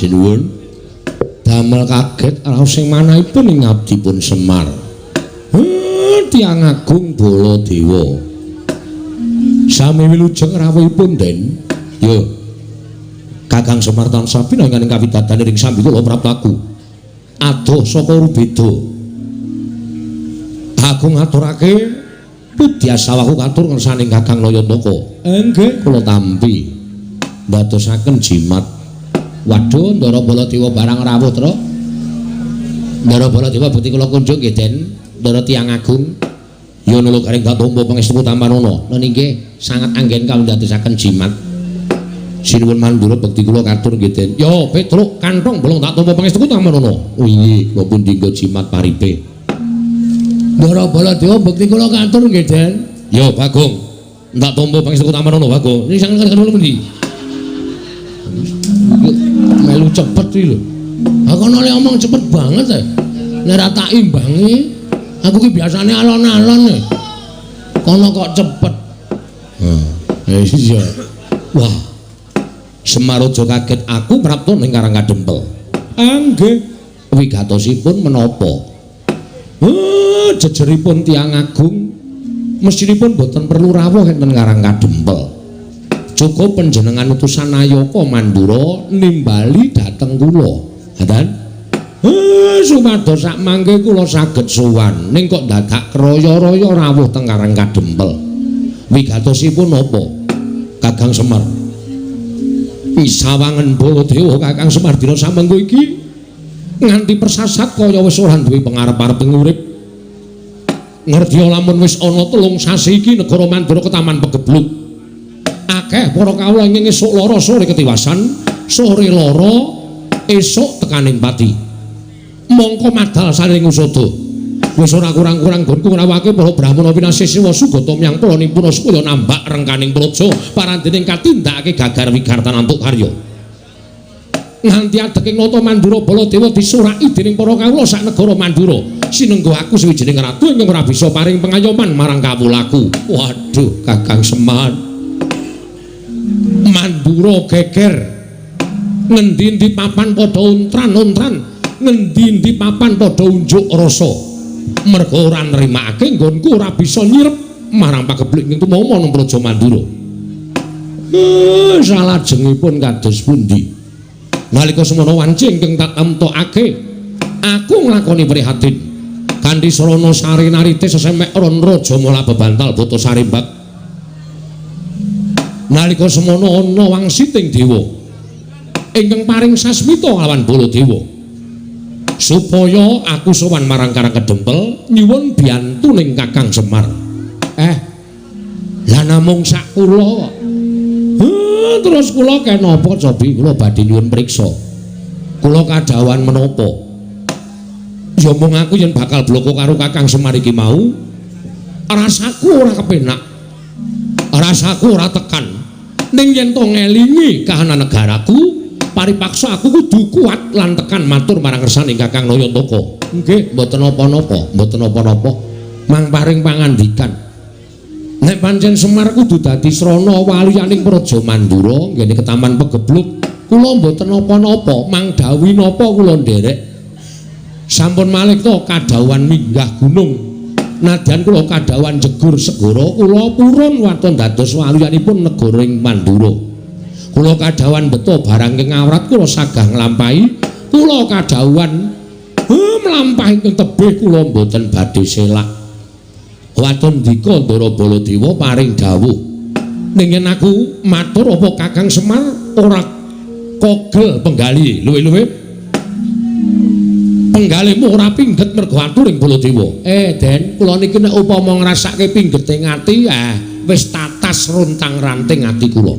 Sinuwun. Damel kaget raos sing manahipun ing abdipun Semar. Tiyang agung Baladewa. Sami wilujeng rawuhipun, Den. Yo. Kakang Semar tansah pinangan ing kawidadan ing sambi kula praptaku. Adoh saka Rubeda. Aku ngaturake pudyasawaku katur ngersaning Kakang Nayantaka. Nggih, kula tampi. Ndadosaken jimat. Waduh, Ndara Baladewa barang rawuh, Tru. Ndara Baladewa bukti kula kunjung nggih, Den. Ndara tiyang agung. Ya nula garing tak tampa pangestu tampanana. Nun inggih sangat anggen kawindadosaken jimat. Sinuwun Mandura bekti kula katur nggih, Den. Ya, Petruk kantong bolong tak tampa pangestu tampanana. Oh inggih, kula pun dinggo jimat paripe. Ndara Baladewa bekti kula katur nggih, Den. Ya, Bagong. Tak tampa pangestu tampanana, Bagong. Ini sangat kula pundi? Melu cepet iki lho. Aku ana omong cepet banget e. Nek ora tak imbangi, aku ki biasane alon-alon e. Kono kok cepet. Heh, iya. Wah. Semar aja kaget aku prapta ning Karang Kadempel. Nggih. Wigatosipun menapa? Jejeripun tiyang agung mestinipun boten perlu rawuh enten Karang Kadempel. Cukup panjenengan utusan Nayaka Mandura nimbali dhateng kula. Ngaten? Supados sak mangke kula saged sowan. Ning kok dadak kraya-raya rawuh teng Karang Kadempel. Wigatosipun napa? Kakang Semar. Sawangen Baladewa Kakang Semar dina samengko iki nganti persasat kaya wis ora duwe pengarep-arep urip. Ngerti lamun wis ana 3 sasi iki negara Mandura ketaman pegebluk. Akeh para kawula ingkang esuk lara sore ketiwasan, sore lara esuk tekaning pati. Mongko madal saring usada. Wis ora kurang-kurang nggonku ngrawake para brahmana pinasih siwa sugata myang pala nimpuna supaya nambak rengkaning praja parandening katindakake gagar wigartan antuk karya. Nganti adeking nata Mandura Baladewa disuraki dening para kawula sak negara Mandura. Sinengga aku suwijining ratu ingkang ora bisa paring pengayoman marang kawulaku. Waduh, Kakang Semar. Mandura geger. Ngendi-endi papan padha untran-untran, ngendi-endi papan padha unjuk rasa. Merga ora nrimakake nggonku ora bisa nyirep marang pagebluk ing tumama nang Praja Mandura. Salajengipun kados pundi? Nalika semono wanci ingkang tak temtokake, aku nglakoni prihatin. Kanthi sarana sari narite sesemek ron raja mula bebantal buta sarimbak. Nalika semono ana wangsiting dewa ingkang paring sasmita lawan Baladewa supaya aku sowan marang Karang Kedempel nyuwun biyantuning Kakang Semar. Lah namung sak kula kok. Terus kula kenapa cobi kula badhe nyuwun priksa. Kula kadhawuhan menapa? Ya mung aku yen bakal bloko karo Kakang Semar iki mau, rasaku ora kepenak. Rasaku ora tekan. Ning yen to ngelingi kahanan negaraku, paripaksa aku kudu kuat lan tekan matur marang ngersaning Kakang Nayantaka. Nggih, mboten napa-napa, mboten napa-napa. Mang paring pangandikan. Nek pancen Semar kudu dadi srana waliyaning Praja Mandura nggene ketaman pegebluk, kula mboten napa-napa, mang dawuhi napa kula nderek. Sampun malih to kadhawuhan minggah gunung. Nadyan kula kadhawuhan jegur segara, kula purun waton dados waliyanipun negara ing Mandura. Kula kadhawuhan beto barang ing awrat kula sagah nglampahi, kula kadhawuhan mlampah ingkang tebih kula mboten badhe selak. Waton dika Ndara Baladewa paring dawuh. Ning yen aku matur apa Kakang Semar ora kogel penggali, luwih-luwih penggalimu ora pingget mergo aturing Baladewa. Den, kula niki nek upama ngrasake pinggete ati, wis tatas runtang-ranting ati kula.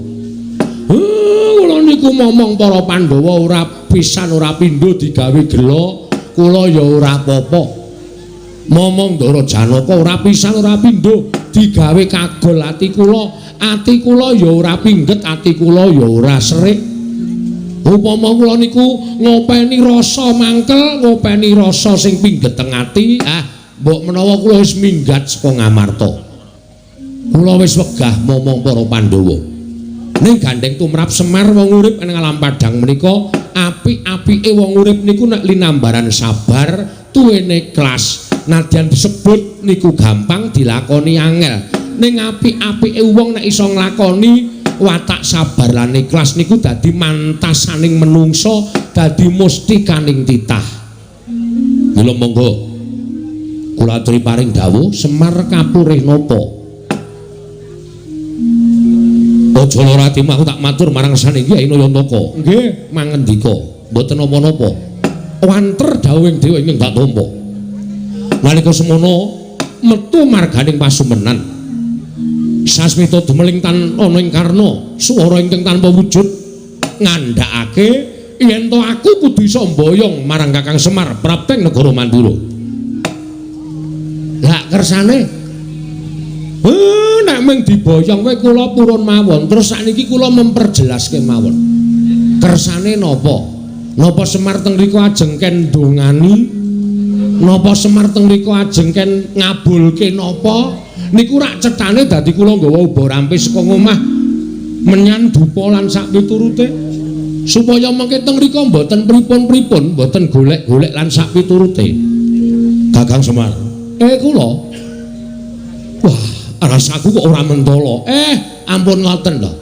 Kula niku momong para Pandhawa ora pisan ora pindho digawe gela, kula ya ora apa-apa. Momong Ndara Janaka ora pisan ora pindho digawe kagol ati kula ya ora pingget, ati kula ya ora serik. Upama kula niku ngopeni rasa mangkel, ngopeni rasa sing pingget teng ati, mbok menawa kula wis minggat saka Ngamarta. Kula wis wegah momong para Pandhawa. Ning gandeng tumrap Semar wong urip ing alam padhang menika Apik-apike wong urip niku nek linambaran sabar, tuwene ikhlas. Nadyan disebut niku gampang dilakoni angel. Ning apik-apike wong nek iso nglakoni watak sabar lan ikhlas niku dadi mantasaning menungso, dadi mustikaning titah. Mila monggo kula aturi paring dawuh Semar kapurih napa? Aja lara atimu, aku tak matur marang sane Kyai Nayantaka. Nggih, mangendika, mboten napa-napa. Wanter dawuhing dewa ingkang tak tampa. Nalika semono metu marganing pasumenan. Sasmita dumeling tan ana ing karna, swara ingkang tanpa wujud ngandhakake yen to aku kudu iso mboyong marang Kakang Semar prapteng negara Mandura. Lah kersane nek mung diboyong wae kula purun mawon. Terus sakniki kula memperjelas kemawon. Kersane napa? Napa Semar teng mriku ajeng ken ndongani? Napa Semar teng mriku ajeng ken ngabulke napa? Niku rak cethane dadi kula nggawa uba rampe saka ngomah menyan dupa lan sak piturute supaya mengke teng mriku mboten pripun-pripun, mboten golek-golek lan sak piturute. Kakang Semar, kula. Wah, rasaku kok ora mentala. Ampun ngoten to.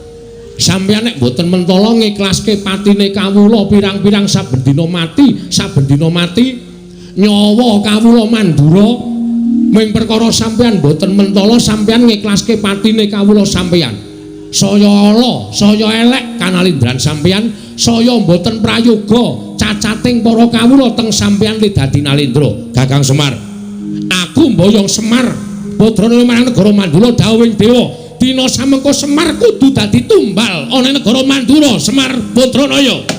Sampeyan nek mboten mentala ngiklaske patine kawula pirang-pirang saben dina mati, saben dina mati nyawa kawula Mandura ming perkara sampeyan mboten mentala sampeyan ngiklaske patine kawula sampeyan. Saya ala, saya elek kanalindran sampeyan, saya mboten prayoga cacating para kawula teng sampeyan li dadi nalindra. Kakang Semar, aku mboyong Semar Badrana marang negara Mandura dawuhing dewa, dina samengko Semar kudu dadi tumbal ana ing negara Mandura. Semar Badranaya.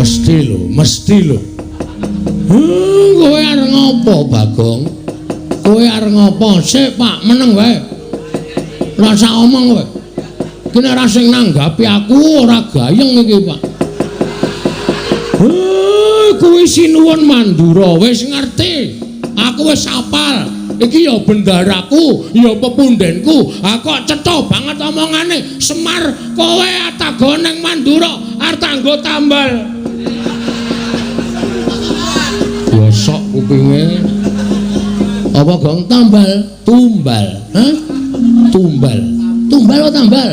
Mesti lho, mesti lho. Kowe arep ngopo, Bagong? Kowe arep ngopo? Sik, Pak, meneng wae. Rasa omong kowe. Ki nek ora sing nanggapi aku ora gayeng iki, Pak. Kuwi sinuwun Mandura wis ngerti. Aku wis hafal. Iki ya bendaraku, ya pepundenku. Ha kok cetha banget omongane. Semar, kowe atago ning Mandura arep tanggo tambal. Bosok kupinge. Apa gong tambal? Tumbal. Hah? Tumbal. Tumbal apa tambal?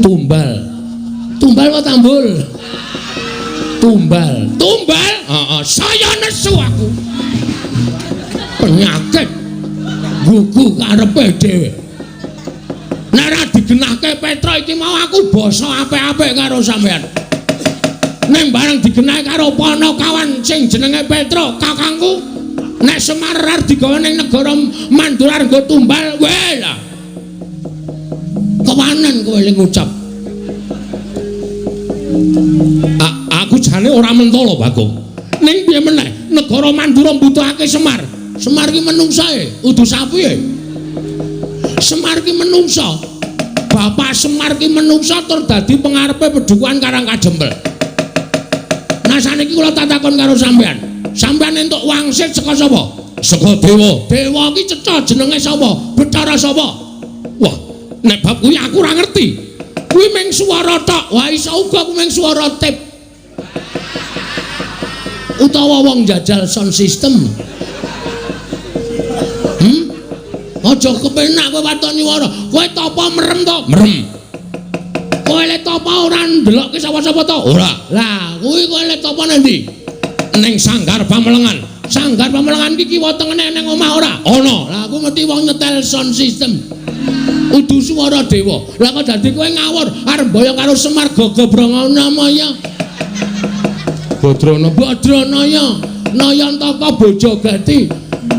Tumbal. Tumbal apa tambul? Tumbal. Tumbal? Heeh, saya nesu aku. Penyakit gugu karepe dhewe. Nek ora digenahke Petra iki mau aku basa apik-apik karo sampean. Ning bareng digenahke karo Panakawan sing jenenge Petra, kakangku, nek Semar arep digawa ning negara Mandura nggo tumbal, weh lah. Kewanen kowe ling ngucap. Aku jane ora mentala, Bagong. Ning piye meneh, negara Mandura mbutuhake Semar. Semar ki menungsae, udu sapi e. Semar ki menungsa. Bapak Semar ki menungsa tur dadi pengarepe pedukuhan Karang Kajempel. Nah saniki kula tatakon karo sampean. Sampean entuk wangsit saka sapa? Saka dewa. Dewa ki cetha jenenge sapa? Bathara sapa? Wah, nek bab kuwi aku ora ngerti. Kuwi mung swara tok. Wah, iso uga kuwi mung swara tip. Utawa wong jajal sound system. Aja kepenak kowe waton nyuwara. Kowe tapa merem to? Merem. Kowe le tapa ora ndelokke sapa-sapa to? Ora. Lah, kuwi kowe le tapa nang ndi? Ning Sanggar Pamelengan. Sanggar Pamelengan iki kiwa tengene nang omah ora? Ana. Lah aku ngerti wong nyetel sound system. Udu swara dewa. Lah kok dadi kowe ngawur arep mboyong karo Semar Gagabranana maya. Badrana Badranaya Nayantaka Bojogati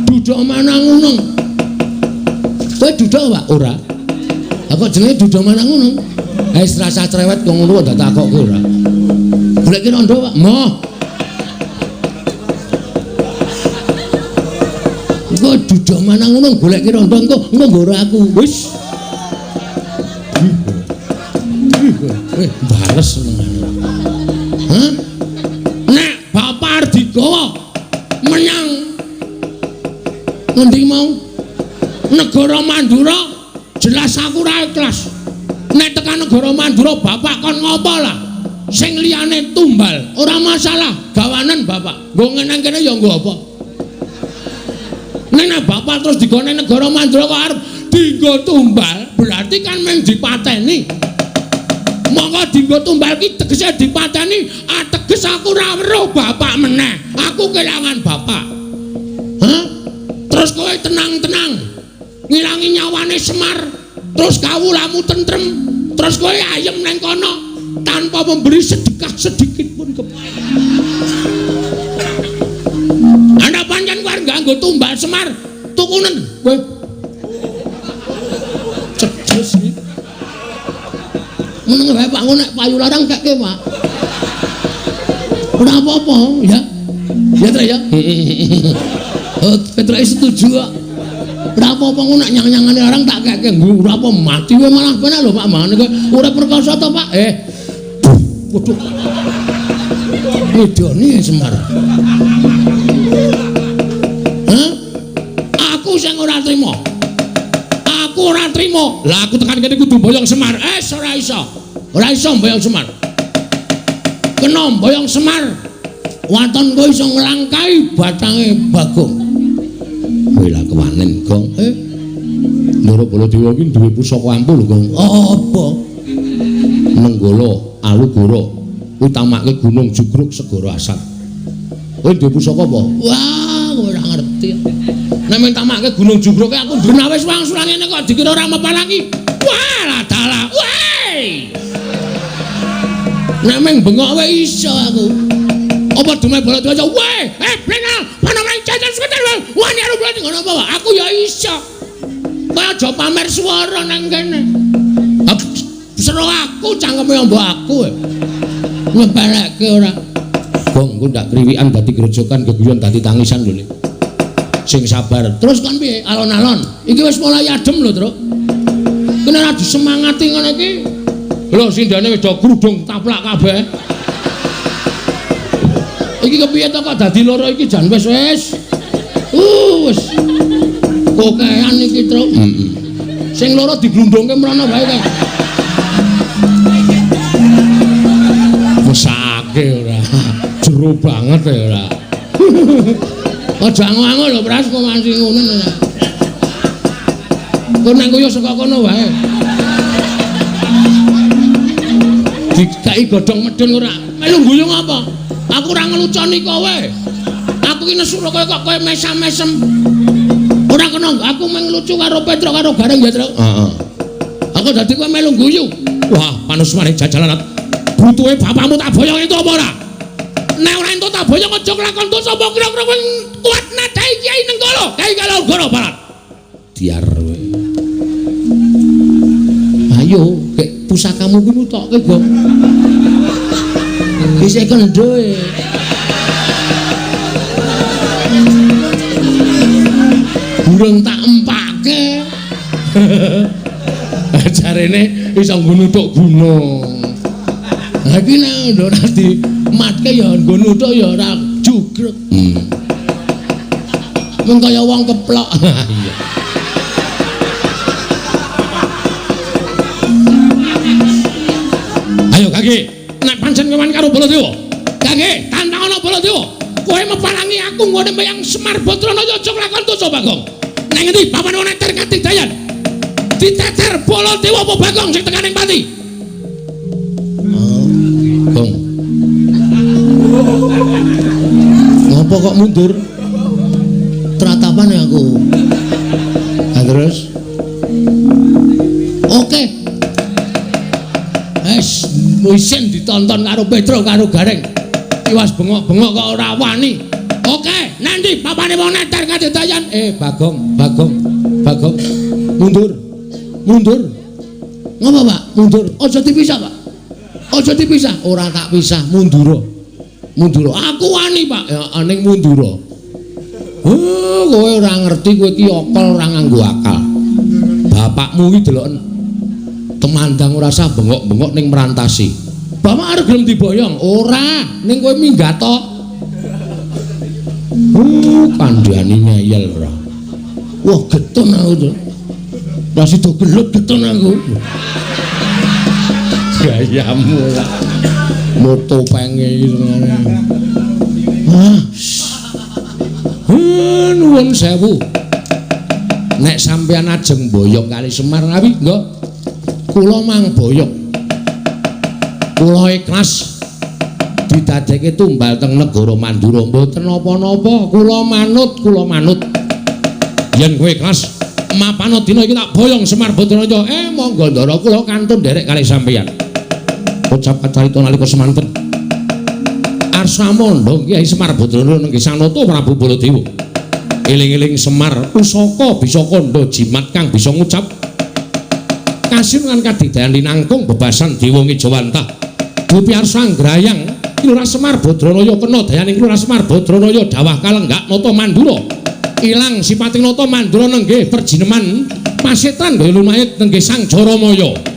Duda Manangunung. Kowe duda Pak? Ora. Lah kok jenenge Duda Manangunung? Wis rasa cerewet kok ngono kok takokke ora. Goleki rondo Pak. Moh. Engko Duda Manangunung goleki rondo engko engko nggoro aku. Wis. Bales senengane. Hah? Nek bapak arep digawa menyang ngendi mau? Negara Mandura, jelas aku ora ikhlas. Nek tekan negara Mandura bapak kon ngopo lah? Sing liyane tumbal, ora masalah, gawanen bapak. Nggo nang kene ya nggo apa? Nek bapak terus digone negara Mandura kok arep dinggo tumbal, berarti kan mung dipateni. Monggo dinggo tumbal ki tegese dipateni, ateges aku ora weruh bapak meneh. Aku kelangan bapak. Hah? Terus kowe tenang-tenang ngilangi nyawane Semar, terus kawulamu tentrem, terus kowe ayem nang kono tanpa memberi sedekah sedikit pun ke. Ana pancen kowe arep nganggo tumbal Semar, tukunen kowe. Cedes iki. Meneng wae Pak, nek payu larang kekke, Pak. Ora apa-apa, ya. Ya, Trek ya. Oh, Petruk setuju kok. Ora apa-apa ngono nek nyang-nyangane larang tak kekke. Ora apa mati wae malah penak lho Pak, mangane kowe ora perkasa to, Pak? Waduh. Ngidoni Semar. Hah? Aku sing ora trima. Aku ora trima. Lah aku tekan kene kudu mboyong Semar. Ora iso. Ora iso mboyong Semar. Kena mboyong Semar. Waton kowe iso nglangkai batange Bagong. Kowe lah kewanen, Gong. Ndara Baladewa iki duwe pusaka ampuh lho, Gong. Apa? Nenggala Alugoro kuwi tamake Gunung Jugruk Segara Asat. Kowe duwe pusaka apa? Wah, kowe ora ngerti. Nek men tamake Gunung Jugruk aku ndrenah wis wangsulan ngene kok dikira ora mepalangi. Wah, lah dalah. Weh. Nek meng bengok wae iso aku. Apa dume Baladewa? Weh, blena, panamane jajan seketer. Wani arep blena ngono apa? Aku ya iso. Kowe aja pamer swara nang kene. Seru aku cangkeme mbok aku. Nyepelekke ora. Gong, engko ndak kriwikan dadi grojokan, geguyon dadi tangisan lho. Sing sabar. Terus kon piye? Alon-alon. Iki wis mulai adem lho, Truk. Kena ora disemangati ngono iki. Lho sindane wis do krudung taplak kabeh. Iki kepiye to kok dadi loro iki jan wis wis. Wis. Kokean iki, Truk. Heeh. Sing loro diglundungke mrono wae kae. Mesake ora. Jero banget ya ora. Aja ango-ango lho, Pras, kok masih ngono ora. Kok nang koyo saka kono wae. Dikai godhong medun ora. Melu guyung apa? Aku ora ngeluconi kowe. Aku ki nesu kowe kok kowe mesam-mesem. Ora kena aku mung lucu karo Petruk karo Gareng ya, Truk. Heeh. Aku dadi kowe melu guyu. Wah, panusmane jajalan. Butuhe bapakmu tak boyong itu apa ora? Nek ora entuk tak boyong aja kelakon dosa apa kira-kira kowe kuat nadai Kyai Nenggala, Kyai Kalogoro Barat. Diar kowe. Ayo, kek pusakamu kuwi mutokke, Gong. Isih kendho e. Burung tak empake. Jarene iso nggo nuthuk gunung. Lah iki nek ora dimatke ya nggo nuthuk ya ora jugruk. Mung kaya wong keplok. Iya. Ayo Kaki, nek pancen kewan karo Baladewa. Kaki, tantangono Baladewa. Kowe mepalangi aku nggone meyang Semar Badranaya aja nglakon dosa Bagong. Nang ngendi papan ana ter katidayan? Diteter Baladewa apa Bagong sing tekan ing pati? Oh, Gong. Ngopo kok mundur? Tratapan ya aku. Nah, terus? Oke. Wes, isin ditonton karo Petro karo Gareng. Tiwas bengok-bengok kok ora wani. Oke, nanti papane wong neter kadidayan. Bagong, Bagong, Bagong. Mundur. Mundur. Ngopo, Pak? Mundur. Aja dipisah, Pak. Aja dipisah. Ora tak pisah, mundura. Mundura. Aku wani, Pak. Ya aning mundura. Oh, kowe ora ngerti kowe iki okol ora nganggo akal. Bapakmu iki deloken temandang ora sah bengok-bengok ning merantasi. Bapak arep gelem diboyong? Ora, ning kowe minggat to. Kandhane ngeyel ora. Wah, getun aku to. Lah sida gelut getun aku. Gayamu lah. Moto penge iki senengane. Ah. Nuwun sewu. Nek sampeyan ajeng boyong kali Semar ngawi, nggih. Kula mang boyong. Kula ikhlas didadekke tumbal teng negara Mandura mboten napa-napa, kula manut, kula manut. Yen kowe ikhlas mapano dina iki tak boyong Semar Badranaya. Monggo ndara kula kantun nderek kali sampeyan. Ucap kacarita nalika semanten. Arsa mondhong Kyai Semar Badranaya nenggih Sanata Prabu Baladewa. Eling-eling Semar pusaka bisa kandha jimat kang bisa ngucap kasinungan kadidayan linangkung bebasan dewa ngejawantah. Dupi arsa nggrayang Lurah Semar Badranaya kena dayaning Lurah Semar Badranaya dawah kalenggak nata Mandura. Ilang sipating nata Mandura nenggih perjineman pasetan gaya lumayit nenggih Sang Jaramaya.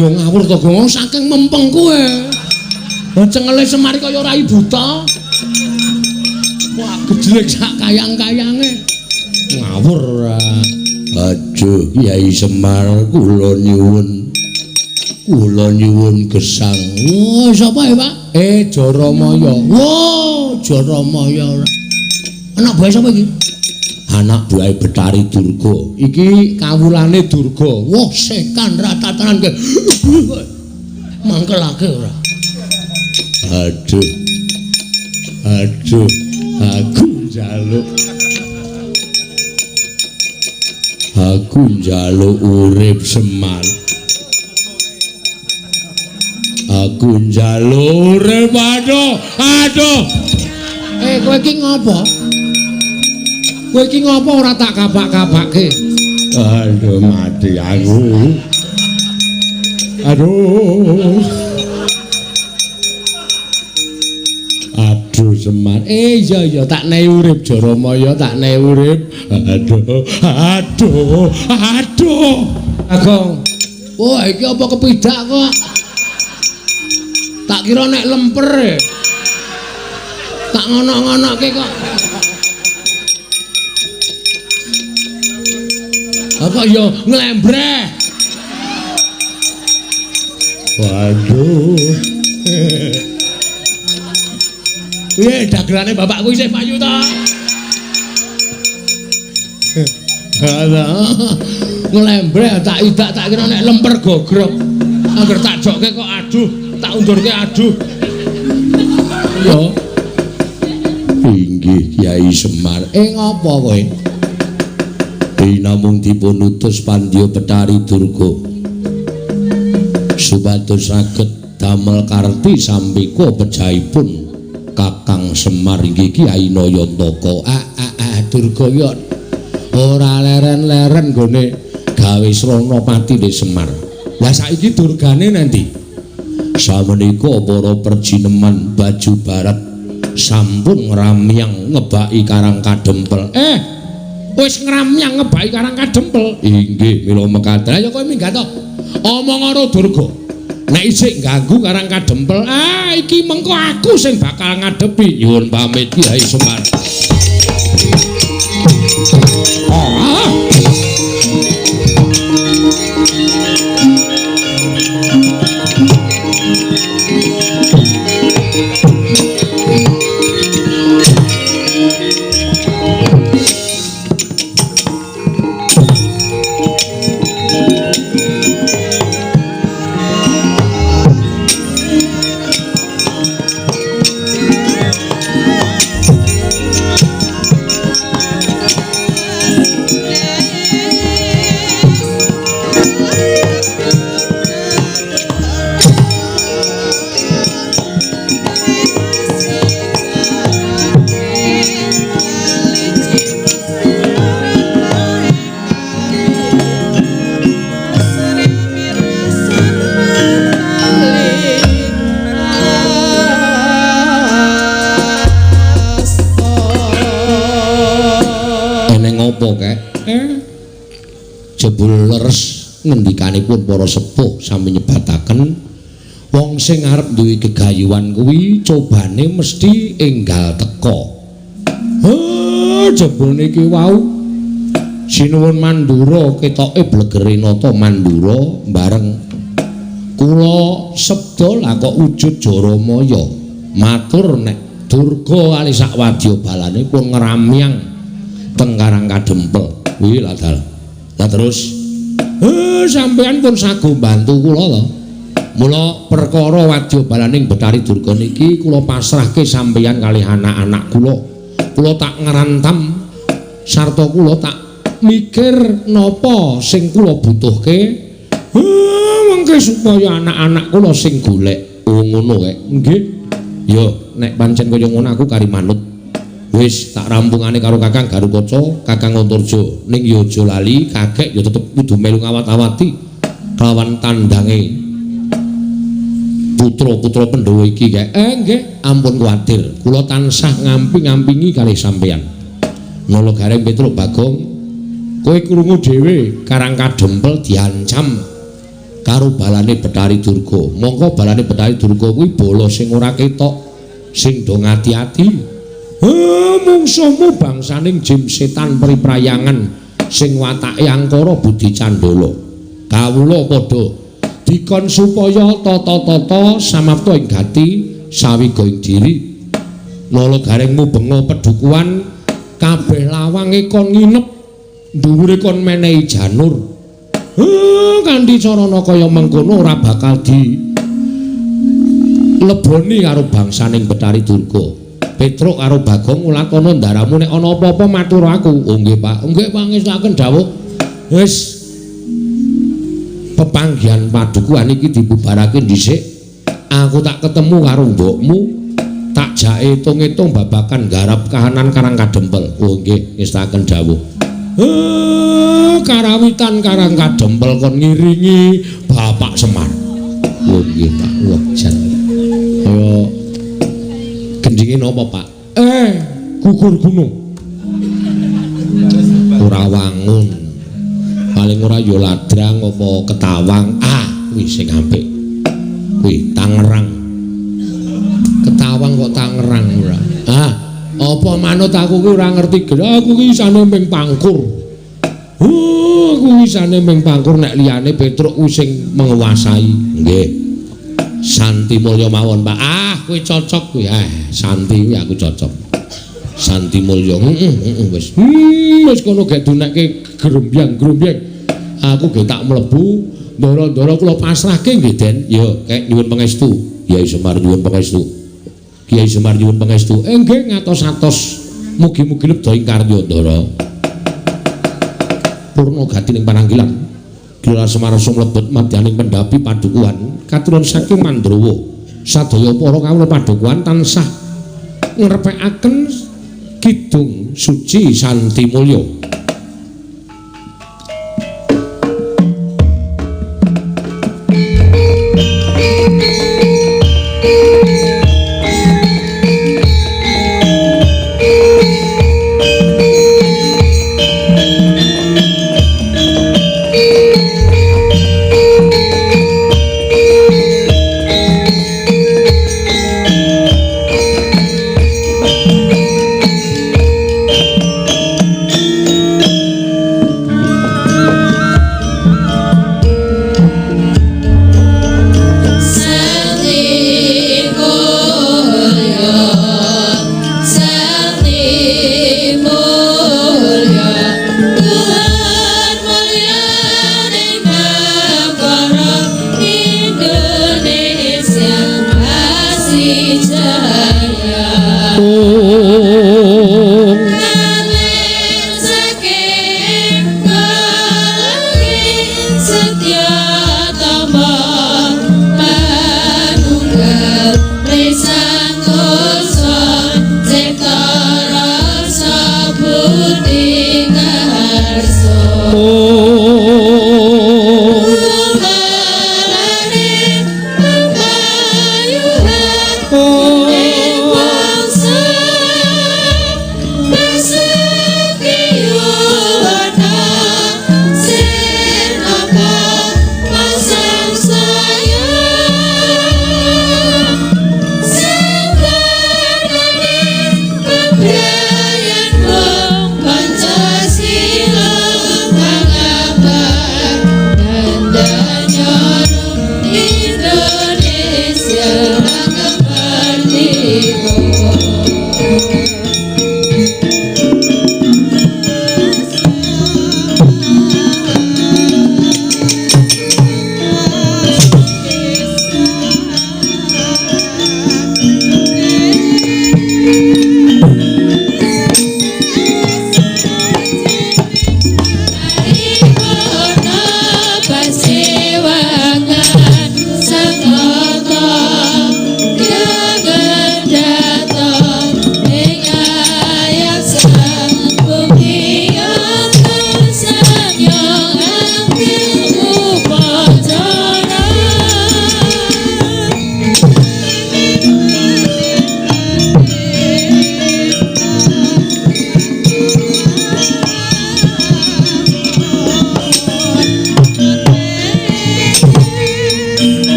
Ngawur to Gong, saking mempeng kowe. Cengele Semar kaya rai buta. Wah, gejlek sak kayang-kayange. Ngawur ora. Aduh, Kyai Semar kula nyuwun. Kula nyuwun gesang. Oh, sapa ya, Pak? Jaramaya. Wah, Jaramaya ora. Anak buahe sapa iki? Anak buahe Betari Durga. Iki kawulane Durga. Wah, setan ratatanan ke. Mangkelake ora. Aduh. Aduh, aku njaluk. Aku njaluk urip Semar. Aku njaluk urip. Aduh, aduh. Kowe iki ngopo? Kowe iki ngopo ora tak kapak-kapake? Aduh, mati aku. Aduh. Aduh Semar. Iya iya tak nehi urip Jaramaya, tak nehi urip. Aduh, aduh, aduh. Agung. Wah, iki apa kepidak kok? Tak kira nek lemper. Tak ngono-ngonoke kok. Apa ya nglembreh. Waduh. Piye dagelane bapakku isih payu ta? Alah. Nglembreh tak idak tak kira nek lemper gogrok. Angger tak jokke kok aduh, tak undurke aduh. Ya. Inggih Kyai Semar. Ngopo kowe? Namung dipun utus Pandya Betari Durga supados saged damel karti sampika pejahipun Kakang Semar inggih Kyai Nayantaka. Durga iki ora leren-leren nggone gawe srana patine Semar. Lah saiki durgane nanti samenika para perjineman baju barat sampun ngramyang ngebaki Karang Kadempel. Wis ngramyang ngebaki Karang Kadempel. Inggih, mila mekaten. Ayo kowe minggat to. Omong karo Durga. Nek isih ganggu Karang Kadempel, iki mengko aku sing bakal ngadepi. Nyuwun pamit Kyai Semar. Jebul leres ngendikanipun para sepuh sami nyebataken wong sing arep duwe gegayuhan kuwi cobane mesti enggal teka. Jebul niki wau Sinuwun Mandura ketoke blegere nata Mandura bareng kula sabda lah kok wujud Jaramaya matur nek Durga kali sak wadya balane pun ngramyang teng Karang Kadempel. Kuwi lah dal. Lah terus sampeyan pun sago bantu kula to. Mula perkara wadya balaning Bathari Durga niki kula pasrahke sampeyan kalih anak-anak kula. Kula tak ngrantam sarta kula tak mikir napa sing kula butuhke. Mengke supaya anak-anak kula sing golek. Oh ngono kae. Nggih. Ya, nek pancen kaya ngono aku kari manut. Wis tak rampungane karo Kakang Garukaca, Kakang Antarja. Ning ya aja lali, kakek ya tetep kudu melu ngawat-awati kelawan tandange putra-putra Pandhawa iki kae. Nggih, ampun kuwatir. Kula tansah ngamping-ngampingi kalih sampeyan. Nala Gareng Petruk Bagong, kowe krungu dhewe Karang Kadempel diancam karo balane Bathari Durga. Mongko balane Bathari Durga kuwi bala sing ora ketok, sing do ngati-ati. Mungsuhmu bangsaning jim setan priprayangan sing watake angkara budi candala. Kawula padha dikon supaya tata-tata samapta ing gati sawiga ing diri. Nala Gareng mubenga pedukuhan kabeh lawange kon nginep, dhuwure kon menehi janur. Kanthi carana kaya mengkono ora bakal di leboni karo bangsaning Bathari Durga. Petruk karo Bagong ulatono ndaramu nek ana apa-apa matur aku. Oh nggih Pak, nggih pangestakaken dawuh. Wis pepanggihan padukuhan iki dibubarake dhisik. Aku tak ketemu karo mbokmu, tak jake etung-etung babakan garap kahanan Karang Kadempel. Oh nggih, ngestakaken dawuh. Karawitan Karang Kadempel kon ngiringi Bapak Semar. Oh nggih Pak, wah jan. Kaya gendinge napa Pak? Gugur gunung. Ora wangun. Paling ora ya ladrang apa ketawang. Ah, kuwi sing apik. Kuwi Tangerang. Ketawang kok Tangerang ora. Ah, apa manut aku kuwi ora ngerti. Aku ki isane ming pangkur. Aku isane ming pangkur nek liyane Petruk kuwi sing menguasai. Nggih. Santi Mulya mawon, Pak. Ah, kuwi cocok kuwi. Santi kuwi aku cocok. Santi Mulya. Heeh, wis. Wis kono gek dunekke grombyang-grombyang. Aku ge tak mlebu, ndara-ndara kula pasrahke nggih, Den. Ya, kek nyuwun pangestu. Kyai Semar nyuwun pangestu. Kyai Semar nyuwun pangestu. Nggih ngatos-atos. Mugi-mugi lebda ing karya, Ndara. Purna gati ning pananggilan. Gila Semar sumlebet madyaning pendhapi padukuhan katuran saking Mandrawa. Sadaya para kawula padukuhan tansah ngrepekaken kidung suci Santi Mulya.